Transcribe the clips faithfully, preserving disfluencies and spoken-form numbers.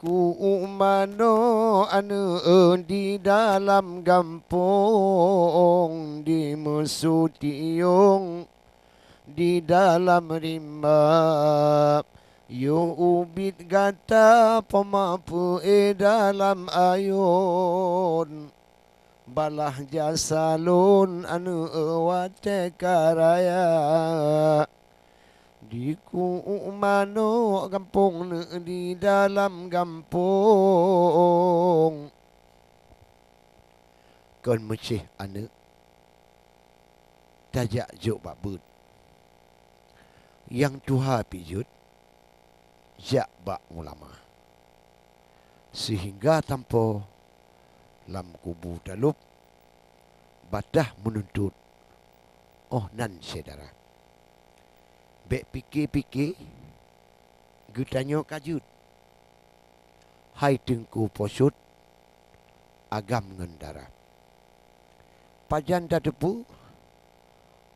Dikuuk manok aneuëk di dalam gampông, dimeusutiong di dalam rimba. Yoh ubit gata peumapeue dalam ayôn. Balah jasa lôn aneuëk watée ka raya. Dikuuk manok gampông neuëk di dalam gampông. Kon meucéh aneuëk, tajak jok bak beuet. Nyang tuha pih jeuet jak bak ulama. Seuhingga tampo lam kubu talôb, bataih meununtut, óh nan syedara. Bék pike-pike, geutanyoe ka jeuet. Hai Teungku Posyot, agam ngon dara. Pajan tateupeue,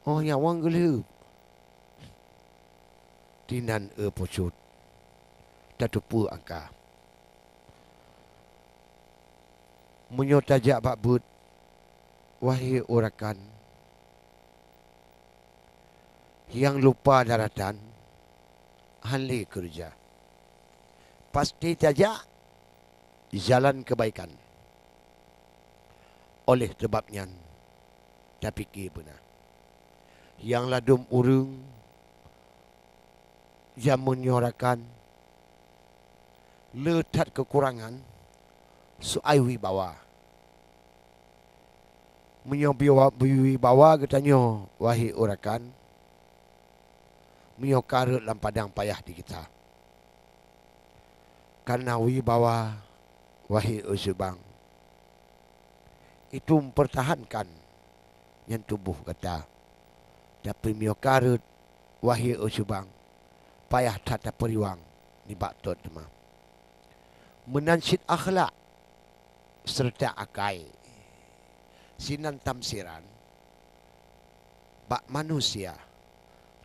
óh nyawöng geulheueh. Tinan, eu Posyot, tateupeue angka. Meunyoe tajak bak beuet, wahé urakan, nyang lupa daratan, hán lé keureuja. Pasti tajak jalan keubaikan. Oleh sabab nyan, tapike beuna. Nyang ladôm ureuëng jameun nyoe rakan, le that keukurangan soai wibawa. Meunyoe biwa-, biwibawa geutanyoe, wahé urakan, meunyoe ka rhot lam padang payah di gata. Kareuna wibawa, wahé Eusubang, itu mempertahankan nyan tuboh gata. Tapi meunyoe ka rhot, wahé Eusubang, payah that tapeuriwang nibak tot teuma. Meunan cit akhlak seureuta akai. Sinan tamsiran bak manusia.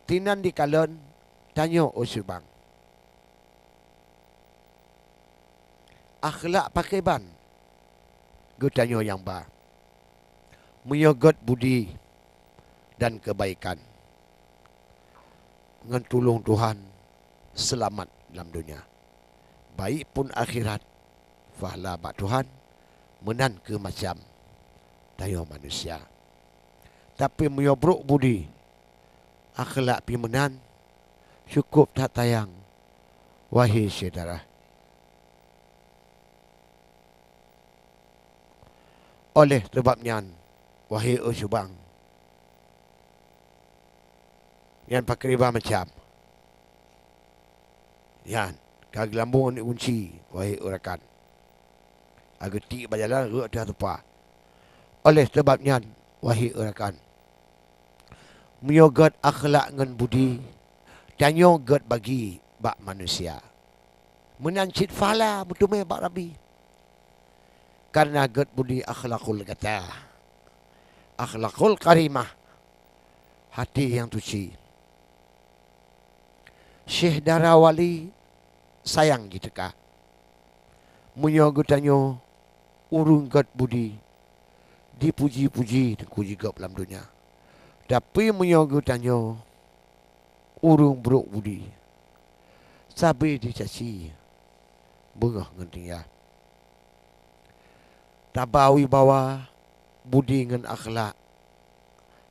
Tinan dikalon tanyoe Eusubang. Akhlak pakriban geutanyoe nyang ba. Meunyoe gét budi dan keubaikan, ngon tulông Tuhan seulamat lam donya, baik pun akhirat, pahala bak Tuhan, meunan keuh macam tanyoe manusia. Tapi meunyoe brok budi, akhlak pih meunan, cukôp that sayang, wahé syedara. Oleh sabab nyan, wahé Eusubang, nyan pakriban macam nyan ka geulambông aneuëk gunci, wahé urakan. Ka geutiek bak jalan rhot ateueh tupa. Oleh sabab nyan, wahé urakan, meunyoe gét akhlak ngon budi, tanyoe gét bagi bak manusia. Meunan cit pahala meuteumé bak Rabbi. Kareuna gét budi akhlakul gata, akhlakul karimah, hati nyang suci. Syedara wali sayang jiteuka. Meunyoe geutanyoe ureuëng gét budi, dipuji-puji teungku jigab lam donya. Tapi meunyoe geutanyoe ureuëng brok budi, sabe jicaci beungoh ngon tinggai. Taba wibawa budi ngon akhlak,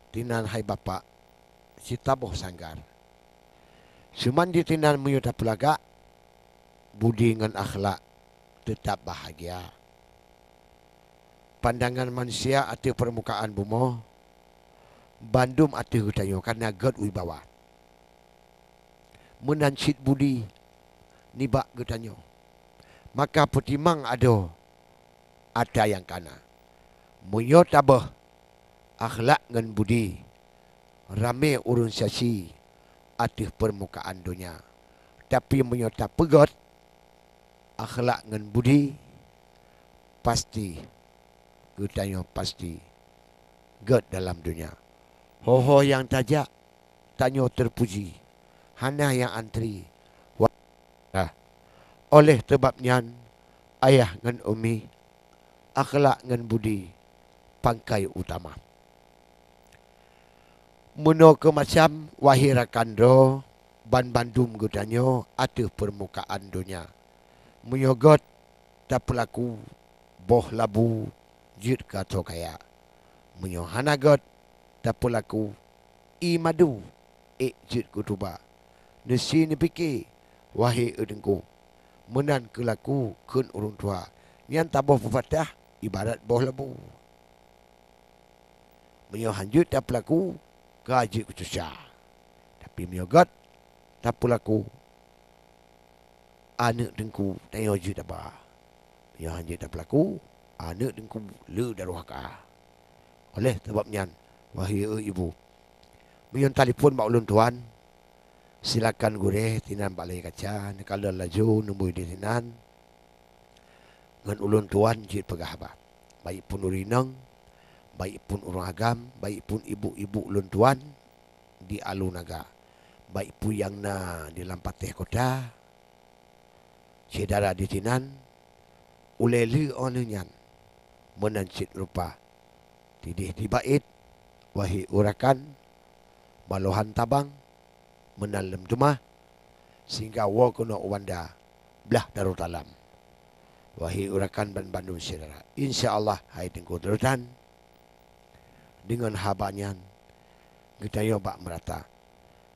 tinan hai bapak, sitaboh sanggar. Cuman di tinan meunyoe tapeulagak, budi ngon akhlak teutab bahagia. Pandangan manusia ateueh peurmukaan bumoe, bandum ateueh geutanyoe kareuna gét wibawa. Meunan cit budi nibak geutanyoe, maka peutimang adoe atra nyang kana. Meunyoe taböh akhlak ngon budi, ramé ureuëng saksi ateueh peurmukaan donya. Tapi meunyoe tapeugét akhlak ngon budi, pasti geutanyoe pasti gét dalam donya. Ho-ho nyang tajak, tanyoe teupuji, hana nyang antri. Wah, Oleh sabab nyan, ayah ngon umi, akhlak ngon budi pangkai utama. Meunoe keu macam, wahé rakan droe, banmandum geutanyoe ateueh peurmukaan donya. Meunyoe gét tapeulaku boh labu jeuet keu asoe kaya. Meunyoe hana gét tapeulaku ié madu ék jeuet keu tuba. Neusie neupike, wahé e teungku, meunan keu laku kheun ureuëng tuha. Nyan saboh peupatah ibarat boh labu. Meunyoe hanjeuet tapeulaku, ka jeuet keu susah. Tapi meunyoe gét tapeulaku, aneuëk teungku tanyoe jeuet haba. Meunyoe hanjeuet tapeulaku, aneuëk teungku le daroh ka. Oleh sabab nyan, wahé e ibu, meunyoe talipon bak ulôn tuan, silakan gurée sinan bak layie kaca, neukalon laju neubui di sinan. Ngon ulôn tuan jeuet peugah haba. Baik pun ureuëng inong, baik pun ureuëng agam, baik pun ibu-ibu ulôn tuan di Alu Naga, baik pun nyang na di lam patéh kota, syedara di sinan, ulée lheueh óh lheueh nyan, meunan cit rupa. Tideh di bait, wahé e rakan, balohan tabang, meunan lom teuma, sehingga woe keunoe u banda blaih Darussalam. Wahé e rakan banmandum syedara, insya Allah hai teungku droe tan, deungon haba nyan geutanyoe bak meurata.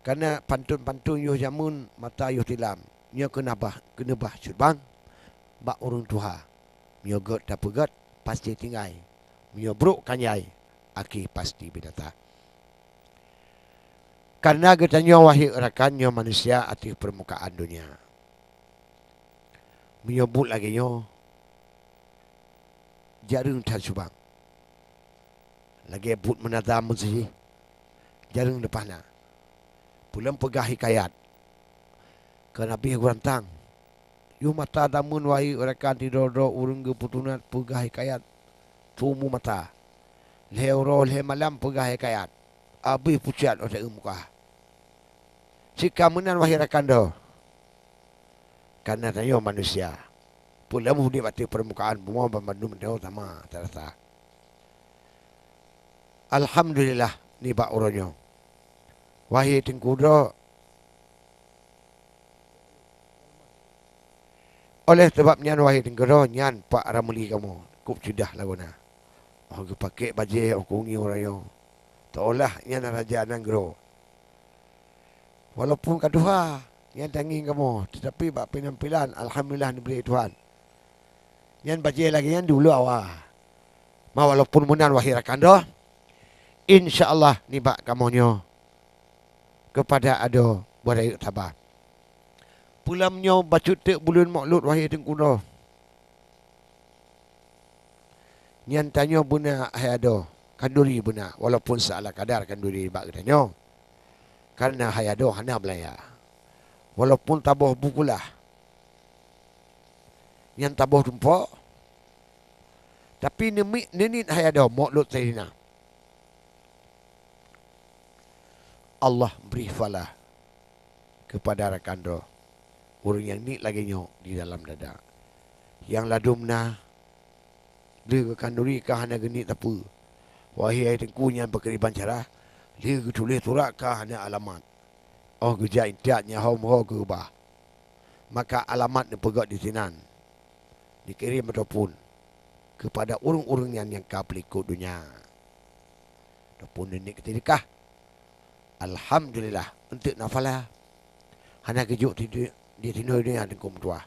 Kareuna pantôn-pantôn yoh jameun mata yoh tilam, nyoe keuneubah, keuneubah cut bang bak ureuëng tuha. Meunyoe gét tapeugét, pasti tinggai. Meunyoe brok kanjai, akhé pasti binatang. Kareuna geutanyoe wahé e rakan nyoe manusia ateueh peurmukaan donya. Meunyoe buet lagée nyoe, jareueng that cut bang. Lagée buet meunata meuseujih, jareueng leupah na. Peulom peugah hikayat, keu Nabi gurantang. Yoh mata dameun wahé e rakan sidroe-droe ureuëng geupeutunat peugah hikayat. Tumu mata. Lhée uroe lhée malam peugah hikayat. Abéh pucat watée e muka. Cit ka meunan wahé e rakan droe. Kareuna tanyoe manusia. Peulom udeb ateueh peurmukaan bumoe banmandum tanyoe sama tarasa. Alhamdulillah nibak uroe nyoe. Wahé teungku droe, oleh sabab nyan wahé teungku droe, nyan Pak Ramli kamoe, kub ceudah lagoena. Oh geupakée bajée oh kungieng uroe nyoe, teuolah nyan raja nanggroe. Walaupun ka tuha, nyan tangieng kamoe, teutapi bak penampilan alhamdulillah neubri Tuhan. Nyan bajée lagée nyan di ulo awa. Ma walaupun meunan wahé rakan droe, insya Allah nibak kamoe nyoe keupada adoe beurayeuk saba. Peulom nyoe bacut teuk buleuen Maulud wahé teungku droe. Nyan tanyoe beuna hai adoe kanduri beuna, walaupun seala kadar kanduri bak geutanyoe. Kareuna hai adoe hana beulaya. Walaupun taboh bukulah, nyan taboh tumpok, tapi neumi-, neuniet hai adoe Maulud Saidina. Allah bri falah keupada rakan droe ureuëng nyang niet lagée nyoe di dalam dada. Nyang ladum na, lheueh geukanduri ka hana geuniet sapeue. Wahé hai teungku nyan pakriban cara, lheueh geutuléh surat ka hana alamat. Oh geujak intat nyahom ho geuba. Maka alamat neupeugét di sinan, dikirém ataupun keupada ureuëng-ureuëng nyan nyang ka peulikot donya. Ataupun neuniet keuteudikah. Alhamdulillah, eunteuk na pahala. Hana geujok di, di sinoe donya teungku meutuah.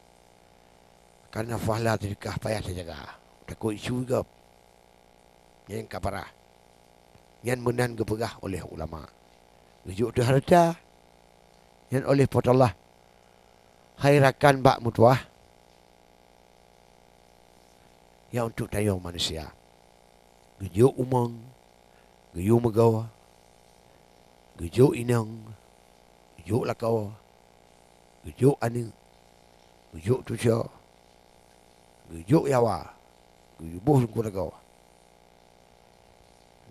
Kareuna pahala teudeukah payah teujaga. Takot isu gob. Nyan ka parah. Nyan meunan geupeugah oleh ulama. Geujok teuh hareuta. Nyan oleh Po teu Allah. Hai rakan bak meutuah. Nyan untuk tanyoe manusia. Geujok umong, geuyue meugoe, geujok inong, geujok lakoe, geujok aneuëk, geujok tucoe, geujok yawa, geuyue boh lungkue lagoe,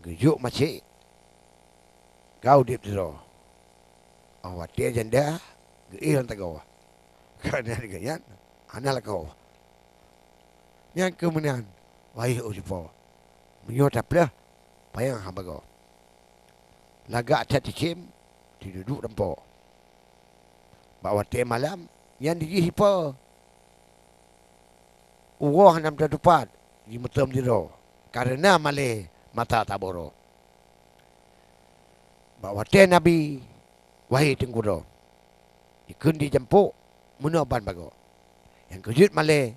geujok macék, ka udeb sidroe. Óh watée janda geuéh lam tagoe. Kareuna geuh nyan, Hana lakoe. Nyang keu meunan, wahé uroe sipo, meunyoe tapleueh, panyang haba goe. Lagak that teucém, teuduek-duek lampo. Bak watée malam, nyan dijih sipo. Uroe hana meutupat, jimeuteum sidroe, kareuna malée mata taboro. Bak watée Nabi, wahé Teungku droe, jikheun jijampok meunoe ban bagoe. Nyang keujeuet malée,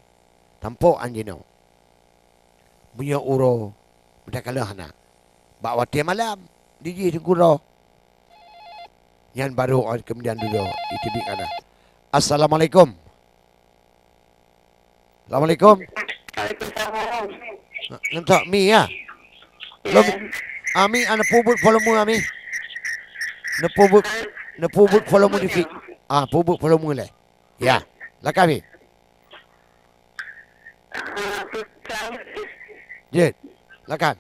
tampok an jinoe. Meunyoe uroe, meutakala hana. Bak watée malam, dijih Teungku droe. Nyan barô keumudian dudoe, jiteubiet hana. Assalamualaikum. Assalamualaikum. Waalaikumsalam. Ngon tak mi ya? Lom, ami ana peubuet volume ami. Neupeubuet, neupeubuet volume di fi. Ah, peubuet volume lé. Ya, lakan mi. Jeuet, lakan.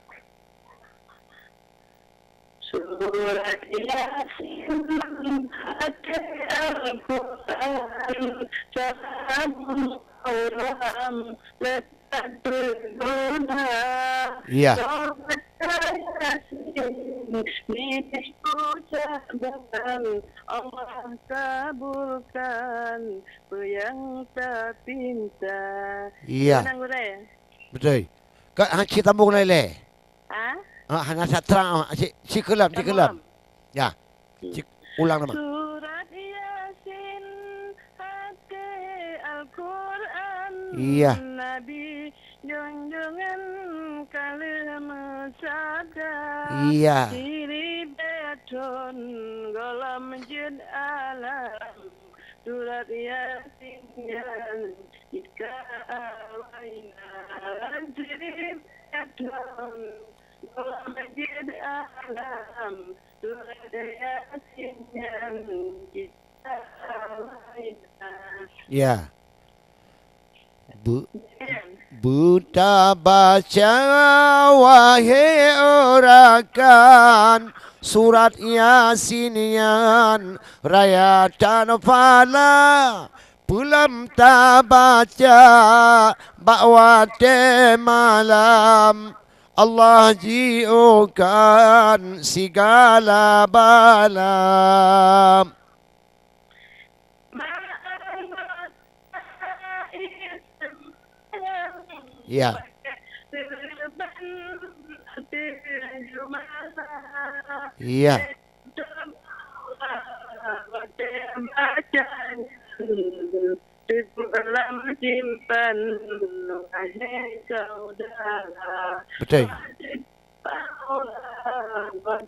Surat Yasin, até Al-Quran, salam Quran, lekat beuguna. Iya. Sobat Yasin, di ucapan Allah kabulkan peue nyang tapinta. Iya. Beutôi. Ka, ha, cit tambong lé. Ha? Ah, hana that trang, ah, si, sikeulam, sikeulam. Ya. Cik, ulang nama. Surat Yasin, até Al-Quran. Iya. Nabi junjungan ka lheueh meusabda. Iya. Siribèe thon gohlom jeuet alam. Surat Yasin nyan jika awai na siribèe thon gohlom jeuet alam. Surat Yasin nyan jika awai na. Ya. Beu-, beutabaca, wahé rakan, surat Yasin nyan raya tan phala, peulom tabaca bak watée malam. Allah jiôhkan sigala bala. Ya. Ya. Betul. Pahlawan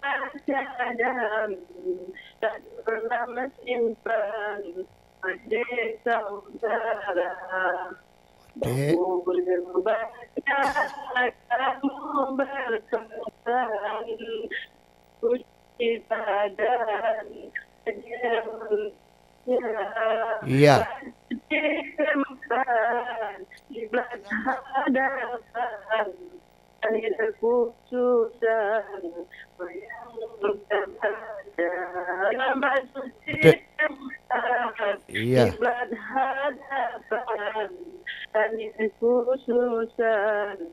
baca dan tak pernah simpan pada saudara. Dek. Aku berbaca kamu berpesan, puji badan. Iya. Di tempat kiblat hadapan, hanya khususan yang berbaca. Dalam suci tempat, iya, kiblat hadapan, hanya khususan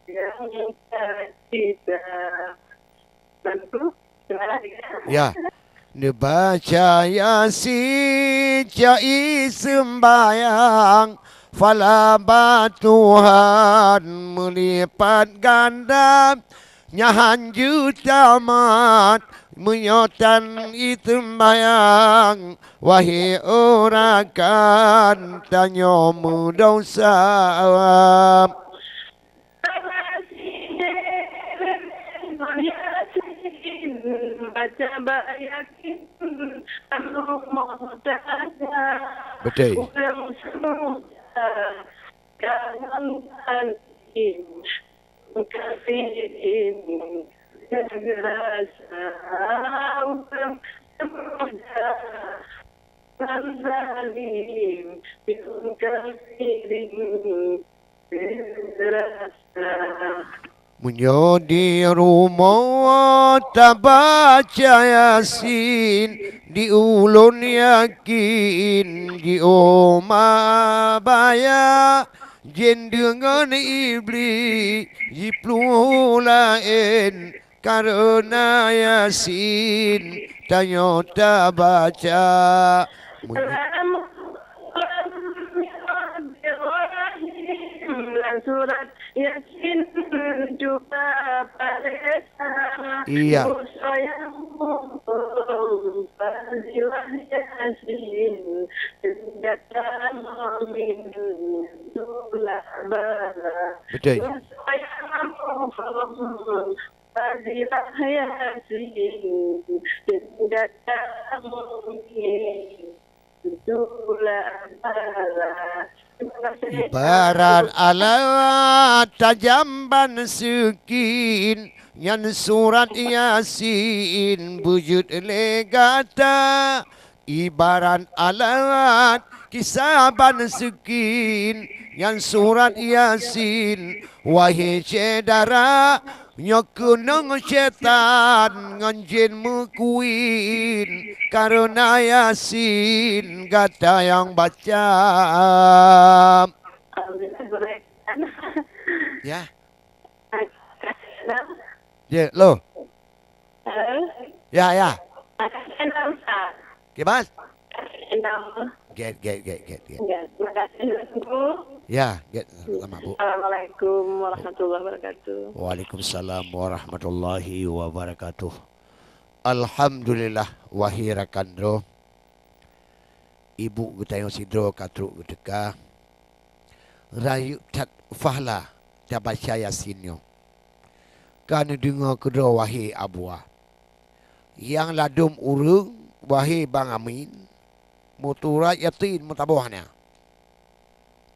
yang tercipta. Ya, neubaca Yasin cai seumbahyang, phala bak Tuhan meulipat ganda. Nyan han jeuet tamat meunyoe tan iseumbahyang, wahé rakan tanyoe meudesya. Baca bak yakin, lam rumoh tangga. Betul. Ureueng seumuda, jangan banding kafirin, rasa ureueng seumuda, jangan zalim, kafirin. Meunyoe di rumoh tabaca Yasin, Di ulôn yakin jiôh ma baya, jén deungon Iblih jiplueng laén, kareuna Yasin tanyoe tabaca. Lam surat Yasin cuba paresa. Iya. Musoh nyang muphom fadilah Yasin, senjata mukmin tulah bala. Betul. Musoh nyang muphom fadilah Yasin, senjata mukmin tulah bala. Terima kasih. Ibarat alat tajam ban sikin, nyan surat Yasin beujeuet lé gata. Ibarat alat kisab ban sikin, nyan surat Yasin. Wahé syedara, nyoe keunong syètan ngon jén meukuén, kareuna Yasin gata nyang baca. Alhamdulillah, gurèe. Ya. Makasih, Bang. Ya, lo. Halo? Ya, ya. Makasih, Bang Ustaz. Oke, Mas. Makasih, Bang. Get, get, get, get, get. Ya, makasih, Bang. Ya, get. Sama, Bu. Assalamualaikum warahmatullahi wabarakatuh. Waalaikumsalam warahmatullahi wabarakatuh. Alhamdulillah, wahé rakan droe. Ibu geutanyoe sidroe ka trok geuteuka. Rayeuk that pahala tabaca Yasin nyoe. Ka neudeungoe keudroe, wahé Abuwa. Nyang ladôm ureueng, wahé Bang Amin, meuturat Yasin meutaboh na.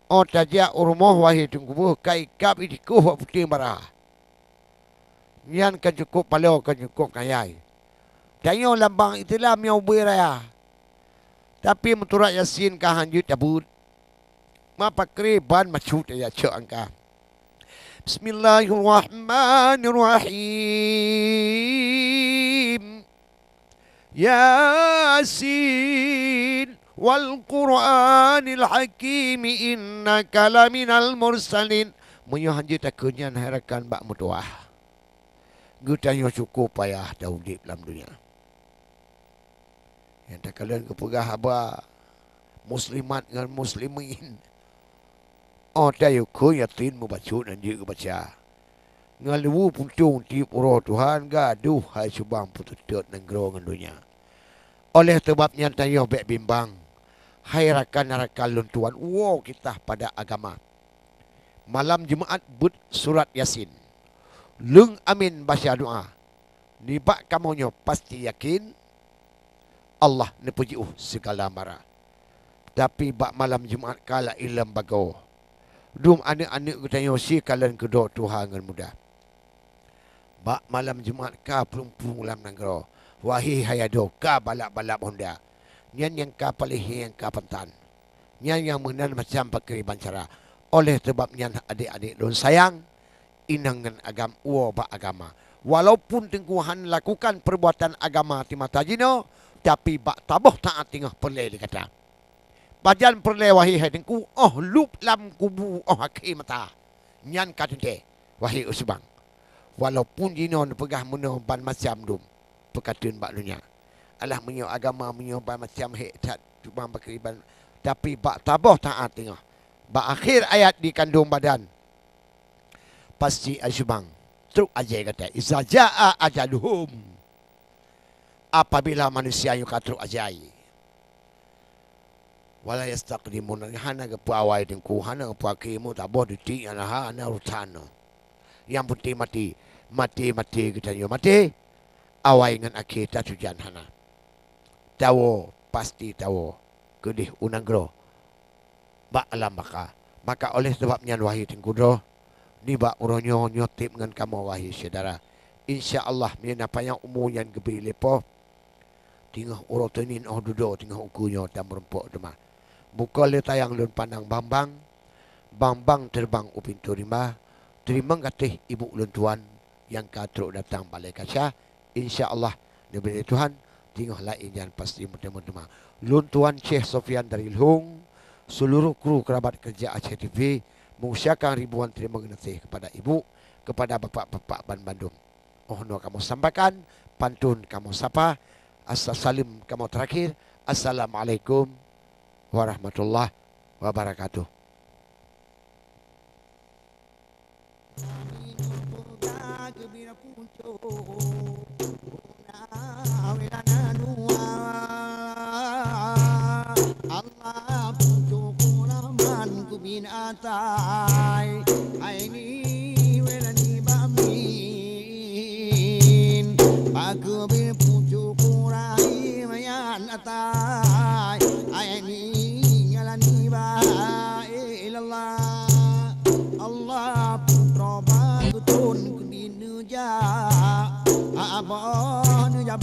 Óh tajak u rumoh, wahé Teungku Boh, ka ikab itikoh bak puténg bara. Nyan ka cukôp paloe, ka cukôp kayai. Tanyoe lam bang Islam nyang ubé raya. Tapi meuturat Yasin ka hanjeuet tabeuet. Ma pakriban masyhur ya cok angka. Bismillahirrahmanirrahim. Yasin wal Qur'anil Hakim, innaka laminal mursalin. Meunyoe hanjeuet takheun nyan, hai rakan, bak meutuwah. Geutanyoe cukôp payah taudép lam donya. Nyang takalon geupeugah haba muslimat ngon muslimin. Óh tayue kheun Yasin meubacut, hanjeuet geubaca. Ngon leuwue puntông tiep uroe Tuhan, gadôh hai subang peuteutôt nanggroe ngon donya. Oleh sabab nyan tanyoe bék bimbang, hai rakan-rakan lôn tuan, woe kita pada agama. Malam Jumat beuet surat Yasin. Lôn amin baca doa. Nibak kamoe nyoe pasti yakin Allah neupeujiôh sigala mara. Tapi bak malam Jumat ka laén lam bagoe. Dum aneuk-aneuk geutanyoe sikalon keudroe tuha ngon muda. Bak malam Jumat ka plueng-plueng lam nanggroe. Wahé hai adoe, ka balap-balap honda. Nyan nyang ka paléh, nyang ka pantan. Nyan nyang meunan macam pakriban cara. Oleh sabab nyan, adék-adék lôn sayang, inong ngon agam, woe bak agama. Walaupun Teungku hana lakukan perbuatan agama di masa jinoe, tapi bak saboh saát teungoh peureulèe lé gata. Pajan peureulèe, wahé hai Teungku, óh lôb lam kubu, óh akhé masa. Nyan ka teuntèe, wahé u subang. Walaupun jinoe neupeugah meunoe ban macam dum peukateuen bak donya. Alah, meunyoe agama, meunyoe ban macam hék that, cuma pakriban, tapi bak saboh saát teungoh, bak akhé hayat di kandông badan, pasti hai subang, trok ajai gata. Iza jaa ajaluhum. Apabila manusia nyoe ka trok ajai. Wala yastaqdimun, hana geupeu awai Teungku, hana geupeu akhé, meusaboh detik, hana, hana urusan nyoe. Nyang peunteng maté, maté, maté geutanyoe maté, awai ngon akhé tatujan hana. Tawoe, pasti tawoe, keudeh u nanggroe bak alam baka. Maka oleh sabab nyan, wahé Teungku droe, nibak uroe nyoe, nyoe tiep ngon kamoe, wahé syedara. Insya Allah, meunyoe na panyang umu nyang geubri lé Po, teungoh uroe Seunin óh dudoe teungoh ukeue nyoe tameurumpok teuma. Bukon lé tayang lôn pandang bang-bang, bang-bang teureubang u pintoe rimba. Teurimong gaséh ibu lôn tuan nyang ka trok datang balai kasa. Insya Allah, neubri lé Tuhan, Teungoh laén nyan pasti meuteumé teuma. Lôn Tuan Syekh Sofyan dari Lhong, seluruh kru kerabat kerja Aceh T V, mengucapkan ribuan terima kasih kepada ibu, kepada bapak-bapak ban bandum. Oh no kamoe sampaikan, pantun kamoe sapa, asa salim kamoe terakhir. Assalamualaikum warahmatullahi wabarakatuh. Allah pucuk kuraman ku bin atai, ai ni welani bamin, pakubir pucuk kurai mayan atai, ai ni ngalani ba ilallah. Allah putroe bageutôn keubiet neujak, abah neujak